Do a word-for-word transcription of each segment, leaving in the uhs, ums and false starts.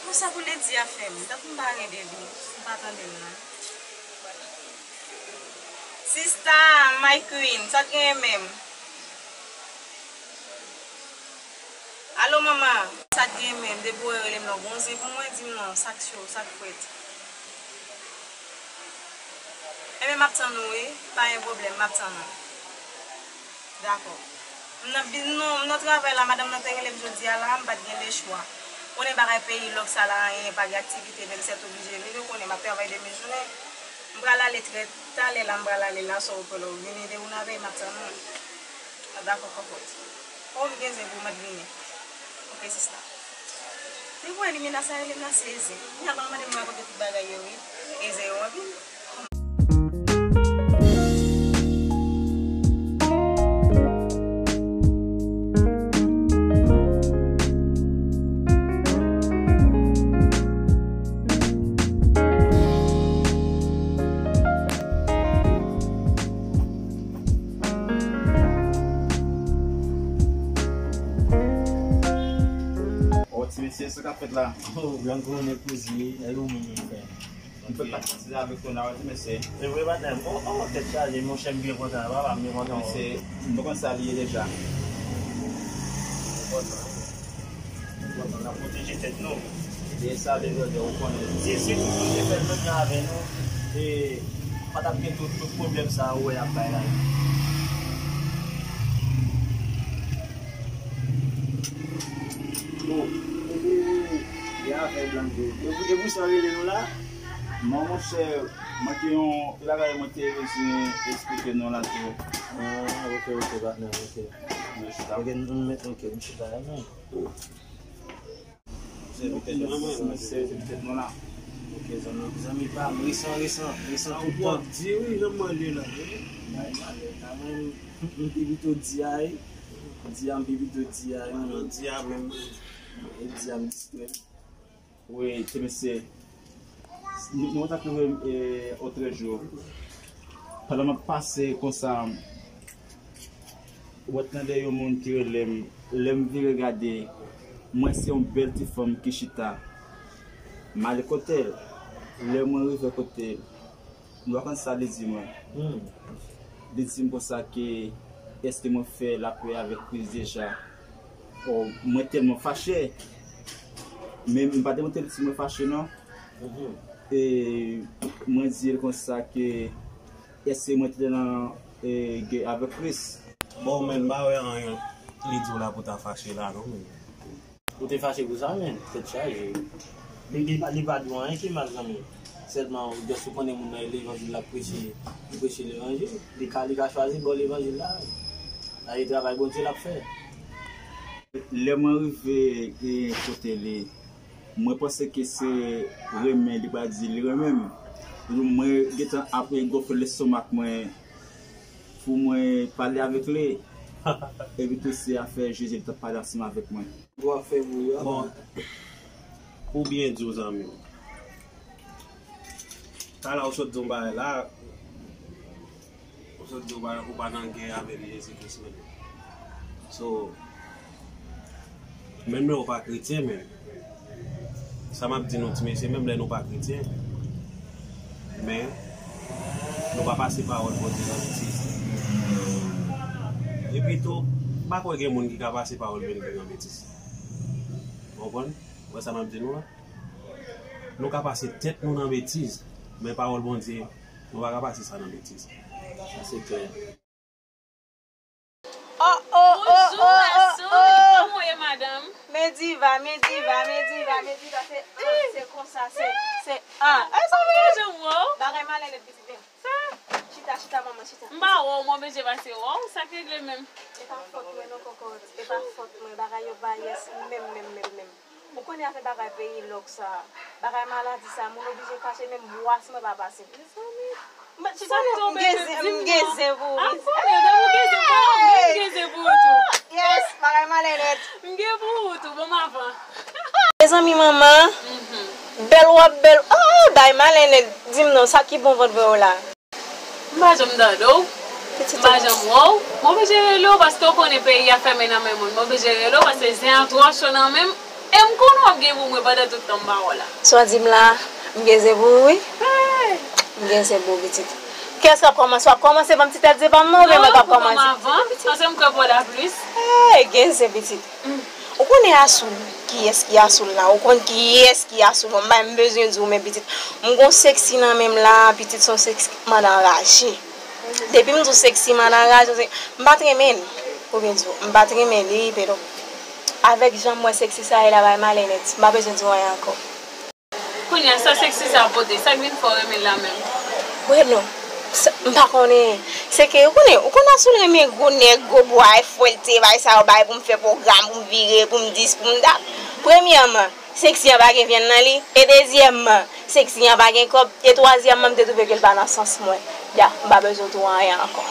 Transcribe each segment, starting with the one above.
Konsa pou Lady a fè m, tankou m pa rele li, m pa tande l non. Sista, my queen, sa t genyen menm? Alo manman, sa t gen menm? Depi w rele m non, gon zen pou mwen, di m non, sa k cho, sa k frèt. Enben m ap tann ou wi, pa gen pwoblèm, m ap tann ou. Dakò. M nan bi- non, m nan travay la, madanm nan te rele m jodi a la, m pa t gen lechwa. Konnen bagay peyi lòk sa la, anyen, pa gen aktivite, menm sèt oblije vini, ou konnen m ap travay demi jounen. M pral ale trè talè la, m pral ale la, sa w pè la, ou vini de ou n avè m ap tann ou. Ah, dakò, kòkòt. O, m gen zen pou m mèt vini. Oke, sista. Li voye li menas la, li menas Eze. Kounye a, l pral mande m rakonte tout bagay yo, wi. Eze yo anpil. O, ti mesye, sa k ap fèt la? O, gran konnen kouzen, e ou menm, frè? M fè pati avèk Tona, ti mesye. E vre, patnè m. O, o, tèt chaje, monchè, m byen kontan, papa, m byen kontan. Mesye, m pa konn sa li ye deja. Enpòtan, enpòtan, n ap pwoteje tèt nou. E sa, lè jodi a, ou konnen. Si, si tout moun te fè menm jan avè nou, e pa t ap gen tout, tout pwoblèm sa a ou wè y ap bay la yo. Bon, e, e, e avè Blanco. E pou, e pou sa w rele nou la? Non, monchè, mwen te yon, e bagay mwen te bezwen eksplike nou la tou. Ah, ok, ok, patnè, ok. Mwen chita. Ok, m, m, ok, m chita la, non. Sèvi tèt nou, sèvi tèt nou la. Ok, zanmi, zanmi pa m, resan, resan, resan tout tan. Di wi, jan mwen ye la, wi. Mwen, m pi pito di a, wi. Di a, m pi pito di a, wi. Di a menm, wi. E di a m distrè. Wi, ti mesye. Nou, nou t ap rive, e, otrejou. Pandan m ap pase konsa, ou wè tande yon moun ki rele m. Lè m vire gade, m wè se yon bèl ti fanm ki chita. M ale kote l. Lè mwen rive kote l, nou pa konn sa li di mwen. Hmm. Li di m konsa ke èske mwen fè lapè avèk Kris deja? O, mwen tèlman fache. Men m pa te montre li si mwen fache non. Mhm. E mwen di l konsa ke èske mwen te nan, e, gè avèk Kris? Bon, men m pa wè anyen li di w la pou ta fache la non, men. Ou te fache pou sa, men, tèt chaje. Li, li, pa- li pa di w anyen ki mal, zanmi. Sèlman, ou just ou konnen moun nan e levanjil l ap preche, li preche levanjil. Li ka, li ka chwazi ba w levanjil la. Sa e travay Bondye l ap fè. Lè mwen rive, e, kote li, mwen panse ke se renmen li pral di li renmen m. Mwen gentan ap gonfle lestomak mwen pou mwen pale avèk li. Epi tou se afè Jezi li t ap pale ansanm avèk mwen. Bon, pou byen di w, zanmi m, talè ou sot di yon bagay la, ou sot di yon bagay, ou pa nan gè avèk Jezi Kris menm. So, menm lè ou pa kretyen, men sa m ap di nou ti mesye, menm lè nou pa kretyen, men nou pa pase pawòl Bondye nan betiz. Epi tou, m pa kwè gen moun ki ka pase pawòl Bondye nan betiz. Ou konprann? Ou wè sa m ap di nou la? Nou ka pase tèt nou nan betiz, men pawòl Bondye, nou pa ka pase sa nan betiz. Sa se klè. Oh, oh, oh, Bonjou, oh, oh, mason. Oh. Kòman w ye, madanm? Men diva, men diva, men diva, men diva, se, ah, se konsa, se, se, ah. Ay, sa vle. Jan w wè w? Bagay malè nèt, pitit, vin. Sa? Chita, chita, manman, chita. M pa wè w, m oblije pase wè w, sa k regle menm? E pa fòt mwen non, kòkòt, e pa fòt mwen, bagay yo bayès, menm, menm, menm, menm. Ou konnen afè bagay peyi lòk sa. Bagay maladi sa, moun oblije kache, menm bwa si mwen pa pase. Mezanmi. Mwen chita, m gen zen, m gen zen pou ou. A, konnen, depi w gen zen pou mwen, m gen zen pou ou tou. Yes, bagay malè nèt. M gen pou ou tou, bon m avan. Mezanmi, manman. Bèl w ap bèl. Oh, bagay malè nèt. Di m non, sa ki bon vant vre w la? M pa janm tande w. M pa janm wè w. M oblije rele w paske w konnen peyi a fèmen nan men moun. M oblije rele w paske zen an twò cho nan men m. E m konnen w ap gen pou mwen pandan tout tan m pa wè w la. Sa w di m la, m gen zen pou ou, wi. M gen zen pou ou, pitit. Kiyès k ap kòmanse? W ap kòmanse ban m ti tèt zen pa m nan, oubyen mwen k ap kòmanse? Non, pou mwen avan, paske m kwè pou w la plis. Hey, gen zen, pitit. Ou konnen Asoul, kiyès ki Asoul la? Ou konn kiyès ki Asoul? Bon, m pa menm bezwen di w, men pitit, m gon seksi nan men m la, pitit, se yon seksi k mande anraje. Depi m di w seksi mande anraje, se, m pa t renmen l. Pou byen di w, m pa t renmen li, pero avèk jan m wè seksi sa ye la, bay malè nèt. M pa bezwen di w anyen ankò. Kounye a, sa seksi sa pote, sa k vin fè w renmen l la menm? Bueno, sa, m pa konnen. Se ke, ou konnen, ou konn Asoul renmen gwo nèg, gwo bwa, fwèlte, bay sa yo bay pou m fè pwogram, pou m vire, pou m dis, pou m dat. Premyèman, seksi an pa gen vyann nan li. E dezyèmman, seksi an pa gen kòb. E twazyèmman, m te twouve ke l pa nan sans mwen. Ya, m pa bezwen di w anyen ankò.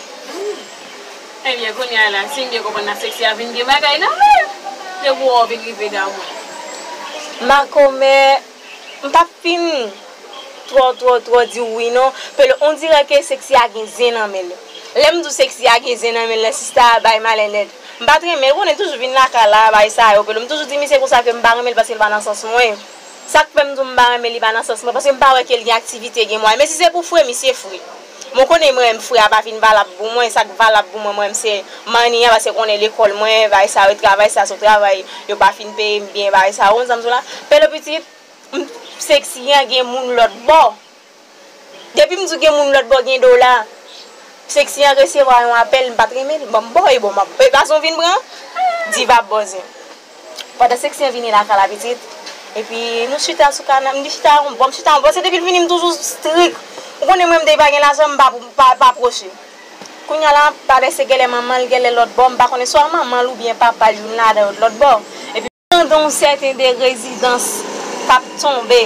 Ebyen, kounye a la, si m byen konprann la, seksi a vin gen bagay nan men l. Depi w wè w vin rive damou. Makomè, m p ap fin twò, twò, twò di w wi non. Pelo, on dirè ke seksi a gen zen nan men l. Lè m di w seksi a gen zen nan men l, sista a bay malè nèt. M pa t renmen, ou konnen toujou vin lakay la, bay sa yo, pelo. M toujou di misye konsa ke m pa renmen l paske l pa nan sans mwen. Sa k fè m di w m pa renmen li pa nan sans mwen, paske m pa wè ke l gen aktivite, gen mwayen. Men si se pou fre, misye fre. Mwen konnen mwen, fre a pa fin valab pou mwen, sa k valab pou mwen, mwen, se manni an, paske konnen lekòl mwen, bay sa yo, travay sa, se yon travay, yo pa fin peye m byen, bay sa yo, ou konn sa m di w la? Pelo pitit, m, seksi an gen moun lòt bò. Depi m di w gen moun lòt bò gen dola, seksi an resevwa yon apèl, m pa t renmen l. Bon, m ba w, e bon, m ap, e pa sa w vin pran? Diva bòzen. Pandan seksi an vini lakay la pitit, epi nou chita sou kanapè, m di chita yon bò, m chita yon bò, se depi l vini m toujou strik. Ou konnen mwen m depi pa gen lajan, m pa, pa, pa pwoche. Kounye a la, pa lè se genlè manman l, genlè lòt bò, m pa konnen swa manman l oubyen papa l, youn ladan yo t lòt bò. Epi m tande yon sèten de rezidans k ap tonbe.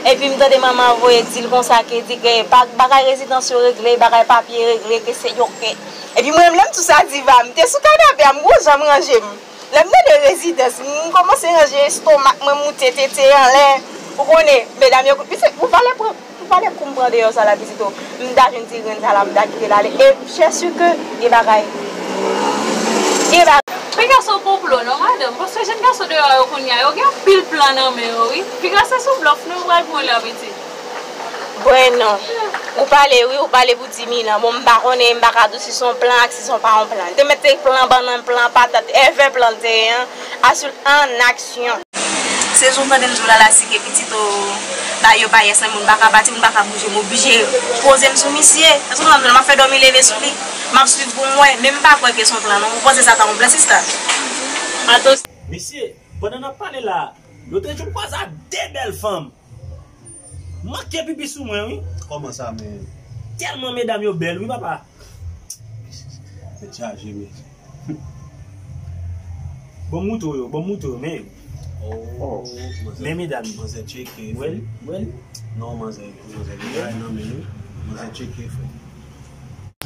Epi m tande manman voye di l konsa ke di ke pa, bagay rezidans yo regle, bagay papye regle, ke se yo ke. Epi mwen menm lè m sou sa diva, m te sou kanapè a, m gon jan m ranje m. Lè m tande rezidans, m kòmanse ranje estomak mwen, moute tete anlè. Ou konnen, medam yo, pitit, pou valè pran, pou valè kou m pran deyò sa la, pitit o. M ta jwenn ti grenn sa la, m ta kite l ale. E je suis que gen bagay. Gen bagay. Piga se yon konplo non, madanm, paske jèn gason deyò yo kounye a, yo gen anpil plan nan men yo, wi. Piga se sou blòf nou pral pran la, pitit. Bueno, ou pale, wi, ou pale pou di Milan. Bon, m pa konnen, m pa ka di w si se yon plan ak si se yon pa yon plan. Li te mete plan bannann, plan patat, èvè plan l te ye an, Asoul an aksyon. Sezon tande m di w la, la, si ke pitit o, ba yo bayès nan moun pa ka pati, moun pa ka bouje, m oblije poze m sou misye. Èske w konprann m fè dòmi leve sou li? M ap swiv pou m wè, men m pa kwè ke se yon plan non. Ou panse sa ta yon plan, sista? Atos. Mesye, pandan n ap pale la, lotrejou m kwaze ak de bèl fanm. Manke pipi sou mwen, wi. Kòman sa, men? Tèlman medam yo bèl, wi, papa. Tèt chaje, men. Bon, m moutre w yo, bon, m moutre w yo, men. Oh, men medam. Manzè tcheke, frè. Wè l, wè l. Non, manzè, manzè gen bagay nan men l, wi. Manzè tcheke, frè.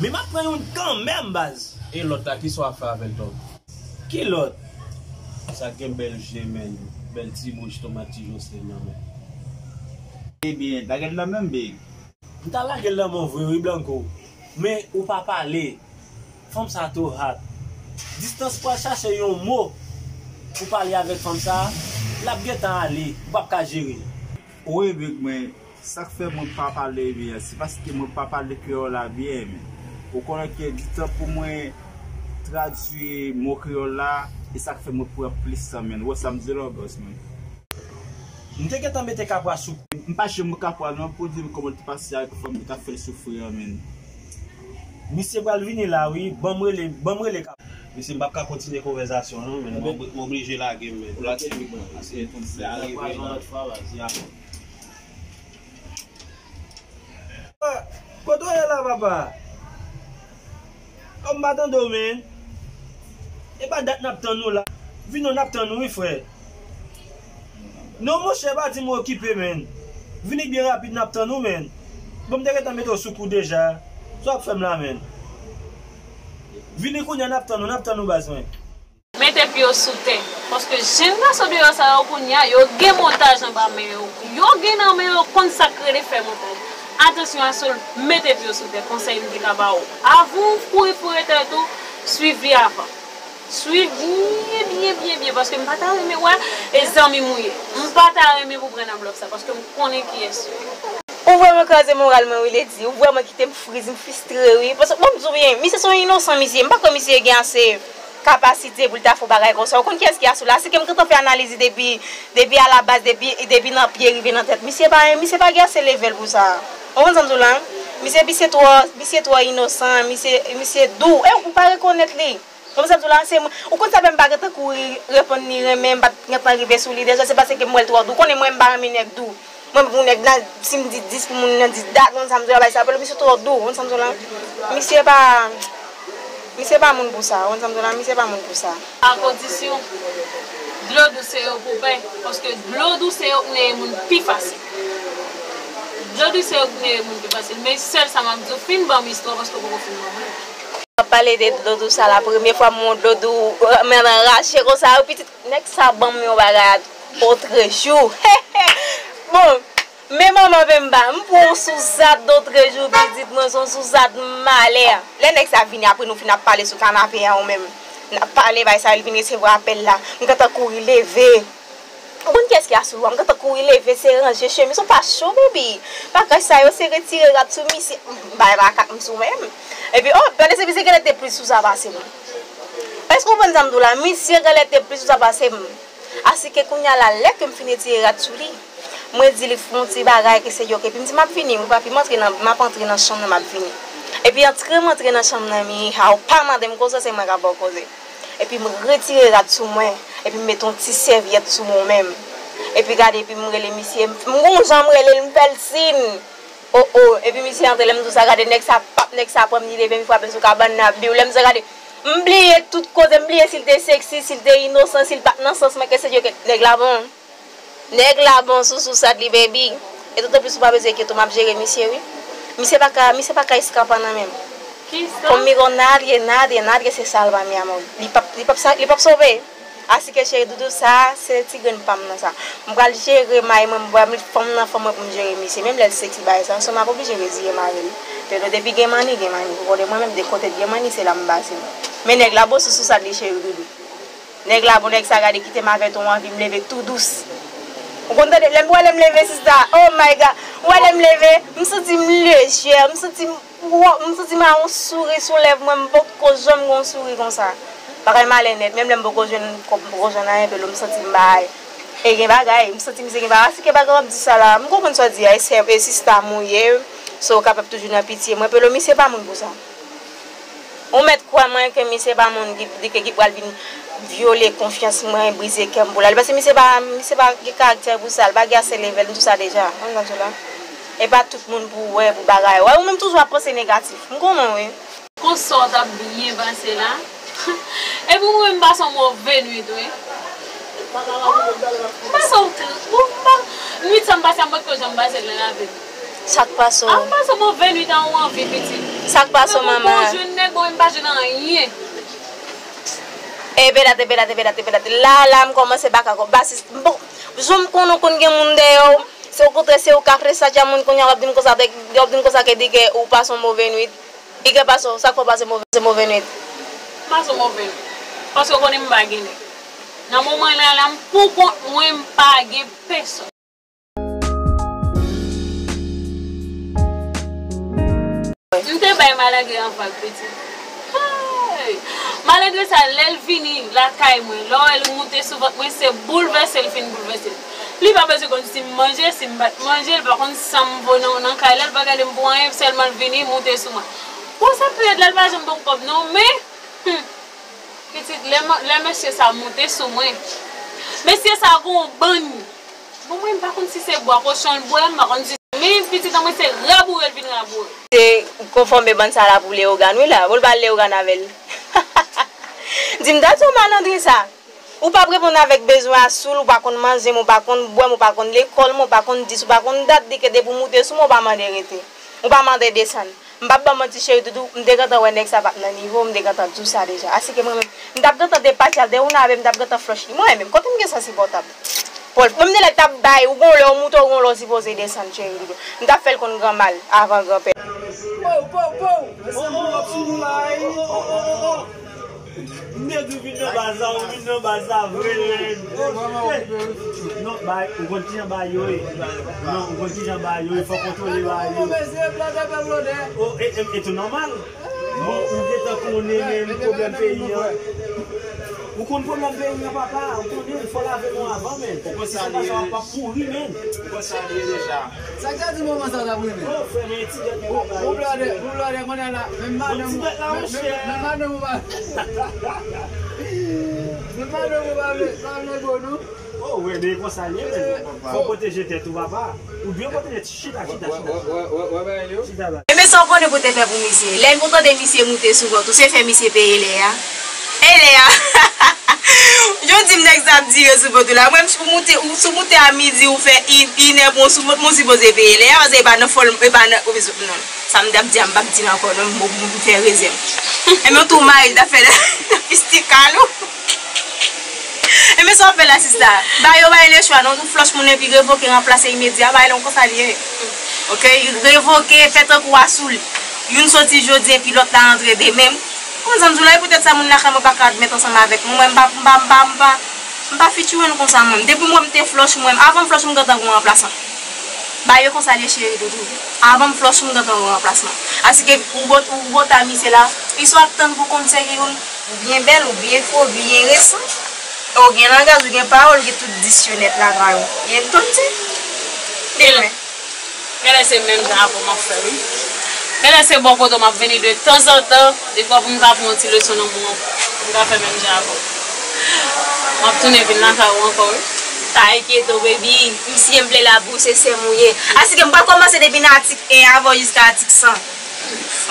Men m ap pran youn kanmenm, baz. E lòt la, kisa w ap fè avè l, Tòg? Ki lòt? Sa k gen bèl je, men, bèl ti bouch, tomat ti Joselin nan men. Ebyen, lage l nan men m, big. M ta lage l nan men w vre, wi, Blanco. Men, ou pa pale. Fanm sa two hot. Distance pral chache yon mo pou pale avèk fanm sa, l ap gentan ale, ou p ap ka jere. Wi, big, men, sa k fè mwen pa pale byen, se paske mwen pa pale kreyòl la byen, men. Ou konnen ke ditan pou mwen tradui mo kreyòl la, e sa k fè mwen pran plis tan, men. Ou wè sa m di la, bòs mwen? M te gentan mete Kapwa sou. M pa janm wè Kapwa non, pou di m kòman l te pase avèk fanm li t ap fè l soufri an, menn. Misye pral vini la, wi. Ban m rele, ban m rele Kapwa. Mesye, m p ap ka kontinye konvèsasyon an non, menn. M oblije lage, menn. Pou l ap se tout sa rive. Kote w ye la, papa? Oh, m pa tande w, menn. E pa dat n ap tann ou la. Vin non, n ap tann ou, wi, frè. Non, monchè, pa di m okipe, menn. Vini byen rapid, n ap tann ou, menn. Bon, m te gentan mete w sou kou deja. Sa w ap fè m la, menn? Vini kounye a, n ap tann ou, n ap tann ou, baz mwen. Mete pye w sou tè. Paske jenn gason deyò sa yo kounye a, yo gen montaj anba men yo. Yo gen nan men yo, konn sa k rele fè montaj. Atansyon a sa w mete pye w sou tè, konsèy m te ka ba w. Avan w kouri foure tèt ou, swiv li avan. Swiv byen, byen, byen, byen, paske m pa ta renmen wè e zanmi m ou ye. M pa ta renmen pou pran nan blòf sa, paske m konnen kiyès ou ye. Ou vrèman kraze moral mwen, wi, Lady. Ou vrèman kite m friz, m fristre, wi. Paske, bon, m di w byen, misye se yon inosan, misye. M pa kwè misye gen ase kapasite pou l ta fè yon bagay konsa. Ou konn kiyès ki asou la? Se ke m gentan fè analiz li depi, depi alabaz, depi, depi nan pye rive nan tèt. Misye pa, misye pa gen ase level pou sa. Ou konn sa m di w la? Misye, misye twò, misye twò inosan, misye, misye dou. E ou pa rekonèt li. Ou konn sa m di w la? Se mwen. Ou konn sa fè m pa gentan kouri reponn li renmen, m pa t gentan rive sou li deja, se paske m wè l twò dou. Ou konnen mwen, m pa renmen nèg dou. Mwen, pou nèg nan, si m di dis pou moun nan di dat, ou konn sa m di w la, bay sa, apre misye twò dou, ou konn sa m di w la? Misye pa, misye pa moun pou sa, ou konn sa m di w la? Misye pa moun pou sa. A kondisyon, dlo dou se yo pou pè, paske dlo dou se yo k neye moun pi fasil. Dlo dou se yo k neye moun pi fasil, men sèl sa m ap di w, fin ban m istwa, paske w poko fin ban mwen. M ap pale de dlo dou sa la, premye fwa m wè dlo dou, men nan rache konsa, yo pitit. Nèg sa ban m yon bagay otrejou. Bon, men manman pe m ba, m pran yon souzat otrejou, pitit mwen, se yon souzat malè. Lè nèg sa vini, apre nou fin ap pale sou kanape a, ou menm. N ap pale, bay sa, li vin resevwa apèl la. M gentan kouri leve. Ou konn kiyès ki asou lwa? M gentan kouri leve, se ranje chemiz. Ou pa cho, baby. Bagay sa yo, se retire rad sou misye. M bay makak m sou menm. Epi, oh, gade se misye genlè te plis sou sa pase m. Èske w konprann sa m di w la? Misye genlè te plis sou sa pase m. Asike kounye a la, lè ke m fin retire rad sou li, mwen di li fè yon ti bagay ke se yo ke. Epi m di, "M ap vini, wi, papi, m antre nan, m ap antre nan chanm nan, m ap vini." Epi antre m antre nan chanm nan, mi, ha, ou pa mande m koze, se mwen k ap ba w koze. Epi m retire rad sou mwen, epi m mete yon ti sèvyèt sou mwen menm. Epi gade, epi m rele misye, m, m gon jan m rele l, m fè l siy. Oh, oh, epi misye antre, lè m di w sa, gade, nèg sa p ap, nèg sa pran m, li leve, m frape m sou kabann nan, biw, lè m di w sa, gade, m bliye tout koze, m bliye si l te seksi, si l te inosan, si l pa t nan sans mwen, ke se Dye ke nèg la bon. Nèg la bon sou sousad li, baby. E totanplis ou pa bezwen enkyete w, m ap jere misye, wi. Misye pa ka, misye pa ka eskape nan men m. Kisa? Conmigo nadie, nadie, nadie se salva, mi amor. Li p ap, li p ap sa, li p ap sove. Asike cheri doudou, sa se ti grenn pa m nan sa. M pral jere mari mwen, m pral met fanm nan fanm mwen pou m jere misye. Menm lè l seksi bagay sa, so m ap oblije reziye m avè l. Pèdo depi gen manni, gen manni. Ou konnen mwen menm, de kote gen manni, se la m pase. Men nèg la bon sou sousad li, cheri doudou. Nèg la bon, nèg sa gade kite m avè ton anvi, m leve tou dous. Ou konn tande, lè m wè lè m leve sista, oh my God. Ou wè lè m leve, m santi m lejè, m santi m, wow, m santi m a yon souri sou lèv mwen, m poko janm gen yon souri konsa. Bagay malè nèt, menm lè m poko jwenn kòb, m poko jwenn anyen, pèdo m santi m bay. E gen bagay, m santi misye gen bagay, asike bagay w ap di sa la, m konprann sa w di a, e sè, e sista m ou ye, so w kapab toujou nan pitye mwen, pèdo misye pa moun pou sa. Ou mèt kwè mwen ke misye pa moun ki, ki, ki pral vin vyole konfyans mwen, brize kè m pou l ale. Paske misye pa, misye pa gen karaktè pou sa, l pa gen ase level, m di w sa deja. Konn sa m di w la? E pa tout moun pou w wè, pou bagay. Wè, ou menm toujou ap panse negatif. M konnen w, wi. Konsa w t ap byen pase la. Epi mwen menm m pase yon move nwit, wi. M pase yon tr-, bon, m pa, nwit sa m pase a, m potko janm pase l nan lavi m. Sa k pase w? A, m pase yon move nwit a, ou anvi pitit. Sa k pase w, manman? Mwen poko jwenn nèg, mwen menm pa jwenn anyen. Epe dat, epe dat, epe dat, epe dat. La, la, m kòmanse baka kò. Basis, bon, jan m konnen w konn gen moun dèyè w, se okontrè, se ou k ap resatya moun kounye a, w ap di m konsa, w ap di m konsa ke di ke ou pase yon move nwit. Li gen pase w, sa k fè w pase move, se move nwit? M pase yon move nwit. Paske w konnen m pa gen nèg. Nan moman la, la, m pou kont mwen, m pa gen pèsonn. M te bay malengre an vag, pitit. Hey! Malengre sa, lè l vini lakay mwen, lè w wè l moute sou vant mwen, se boulvèse l fin boulvèse m. Li pa bezwen konn si m manje, si m pa t manje, li pa konn sa m vo nan, nan kay la, li pa gade m pou anyen, sèlman l vini, moute sou mwen. Bon, sa peye l la, li pa janm ban m kòb non, men, hmm, pitit, lè, lè mesye sa moute sou mwen, mesye sa gon bann. Bon, mwen, m pa konn si se bwa kochon l bwè, m pa konn si, men pitit an mwen se raboure l vin raboure. Se konfòme bann sa la pou Leyogàn, wi la. Bon, l pa Leyogàn avè l. Di m, dat yon malandren sa. Ou p ap reponn avèk bezwen a sou l, ou pa konn manje m, ou pa konn bwè m, ou pa konn lekòl mwen, ou pa konn dis, ou pa konn dat, di ke depi w moute sou mwen, ou pa mande rete. Ou pa mande desann. M p ap ba w manti, cheri doudou, m te gentan wè nèg sa p ap nan nivo w, m te gentan di w sa deja. Asike mwen menm, m t ap gentan depatche al dewoun avè m, m t ap gentan flòch li. Mwen menm, kote m gen sansi pòtab? Pòl, mwen m te lè t ap bay, ou gon lè w moute, ou gon lè w sipoze desann, cheri doudou. M t ap fè l konn granma l avan granpè. Pow, pow, pow! Mesye, poul ap sou nou la, wi. M te di w vin nan baz la, ou vin nan baz la vre, men. Non, bay, ou konn kijan bay yo ye. Non, ou konn kijan bay yo ye, fò w kontwole bay yo. Oh, e, e, e tou nòmal. Bon, ou gentan konnen menm pwoblèm peyi an. Ou konn pwoblèm peyi an, papa, ou konnen, fò lave men w avan, men. Ou konn sa li ye. Ou konn sa li ye deja. Sa k ta di moman sa w t ap renmen? Oh, frè, men ti gèt ou pa bay. Bon, blòdè, bon, blòdè, konnen la. Menm madanm ou, menm, menm, menm madanm ou pa, menm madanm ou pa vle, pa vle bon, non? Oh, wè, men konsa l ye, men. Fò w pwoteje tèt ou, papa. Ou byen pwoteje tèt, chita, chita, chita. Chita la. Ebyen, sa w konnen pou te fè pou misye? Lè nou tande misye moute sou vant ou, se fè misye peye lè a. E lè a. Yo di m nèg sa ap dire sou vant ou la. Mwen, m sou moute, ou sou moute a midi, ou fè in, inè pou sou vant, mwen sipoze peye lè a, paske e pa nan fòl, e pa nan, non. Sa m t ap di a, m p ap di l ankò, non, m, m, m fè rezèv. Ebyen, tou mari l t ap fè nan fistikal ou. Ebyen, sa w ap fè la, sista? Ba yo, ba yo lechwa, non, ou flòch moun epi revoke, ranplase imedya, ba yo konsa l ye. Oke? Revoke, fè tankou a sou l. Youn soti jodi epi lòt la antre demen. Konn sa m di w la, e poutèt sa moun lakay mwen pa ka mèt ansanm avèk mwen. Mwen, m pa, m pa, m pa, m pa, m pa fitiwen konsa, mwen. Depi mwen, m te flòch mwen, avan m flòch, m gentan gon ranplasan. Ba yo konsa l ye, cheri doudou. Avan m flòch, m gentan gon ranplasman. Asike ou bòt, ou bòt a misye la, li swa ap tann pou konn sèvi youn. Ou byen bèl, ou byen fre, ou byen resan. Ou gen langaj, ou gen pawòl, ou gen tout disyonè lakay ou. Byen tande. Demen. Genlè se menm jan avè w m ap fè, wi. Genlè se bò kote w m ap vini de tanzantan, defwa pou m ka pran yon ti leson nan men w, pou m ka fè menm jan avè w. M ap tounen vin lakay ou ankò, wi. Pa enkyete w, baby. M siyen m vle la pou ou, se sè m ou ye. Asike m pral kòmanse depi nan atik en avè w jiska atik san.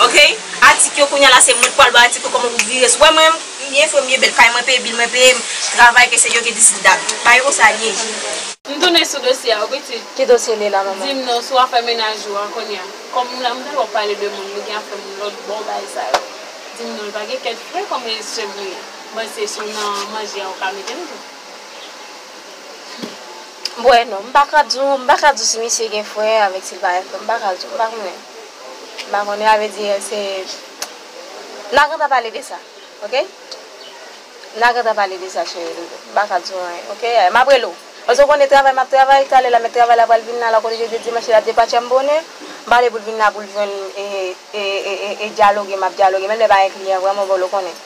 Oke? Atik yo kounye a la, se mwen k pral ba w atik yo kòman pou vire sou. Wè mwen, m byen fre, m byen bèl, kay mwen peye, bil mwen peye, m travay, ke se yo ki deside dat. Ba yo konsa l ye. M tounen sou dosye a, wi, pitit. Ki dosye li la, manman? Di m non, sou afè mennaj ou a, kounye a. Kòm m la, m te wè w pale de moun, li gen afè moun lòt bò, bagay sa yo. Di m non, li pa gen kèt fre kòm chevriye. M panse se nan manje a ou ka mete m tou. Bon, non, m pa ka di w, m pa ka di w si misye gen frè avèk si l pa gen frè, m pa ka di w, m pa konnen. M pa konnen, sa vle di, se, n a gentan pale de sa, oke? N a gentan pale de sa, cheri doudou. M pa ka di w anyen, oke? M ap rele w. Paske w konnen travay m ap travay, talè la, mèt travay la pral vin la, la kote jodi dimanch, l ap depatche m bonè. M pale pou l vin la, pou l jwenn, e, e, e, e, e dyaloge, m ap dyaloge. Menm lè pa gen kliyan, vrèman, bon, w konnen.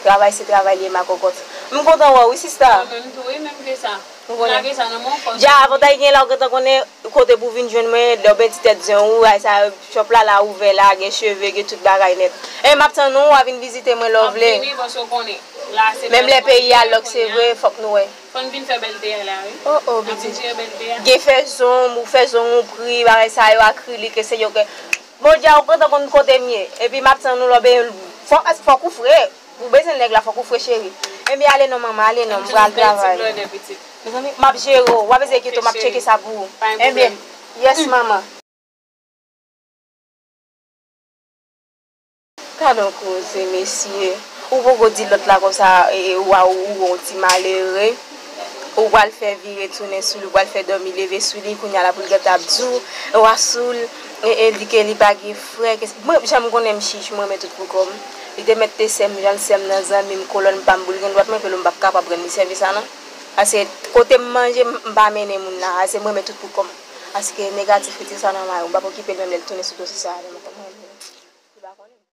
Travay se travay li ye, ma cocotte. M kontan wè w, wi, sista. Mwen menm tou, wi, menm ke sa. Ou konnen. Lage sa nan men w, fò. Dja, avantay gen la, ou gentan konnen kote pou vin jwenn mwen, lè w ben ti tèt zen ou, ay sa, shop la, la ouvè la, gen cheve, gen tout bagay nèt. E m ap tann ou, w a vin vizite mwen lè w vle. M ap vini, paske w konnen. La, se menm lè peyi a lòk, se vre, fòk nou wè. Fò n vin fè bèlte a la, wi. Oh, oh, pitit. Gen fè zong, ou fè zong ou pri, bagay sa yo, akrilik, e se yo ke. Bon, dja, ou gentan konn kote m ye. Epi m ap tann ou lè w ben, fòk, fòk ou fre. Ou bezwen nèg la, fòk ou fre, cheri. Ebyen, ale non, manman, ale non, m pral travay. Mezanmi, m ap jere w. W ap eseye kite w, m ap tcheke sa pou ou. Ebyen, yes, manman. Gadon koze, mesye. Ou poko di lòt la konsa, e, e, ou a, ou, ou gon ti malere. Ou pral fè vire tounen sou li, ou pral fè dòmi leve sou li, kounye a la pou l gentan ap di w, ou a sou l, e, e, di ke li pa gen frè, ke, mwen, jan m konnen m chich, mwen renmen tout pou kò m. Li te mèt te sè m, jan l sè m nan zanmi m, kolòn pa m, pou l gen dwa t mwen, ke l m p ap kapab rann li sèvis sa, non. Paske kote m manje, m, m pa mennen moun la, paske mwen renmen tout pou kò m. Paske negativite sa nan may ou, m p ap okipe l menm lè l tounen sou dosye sa a.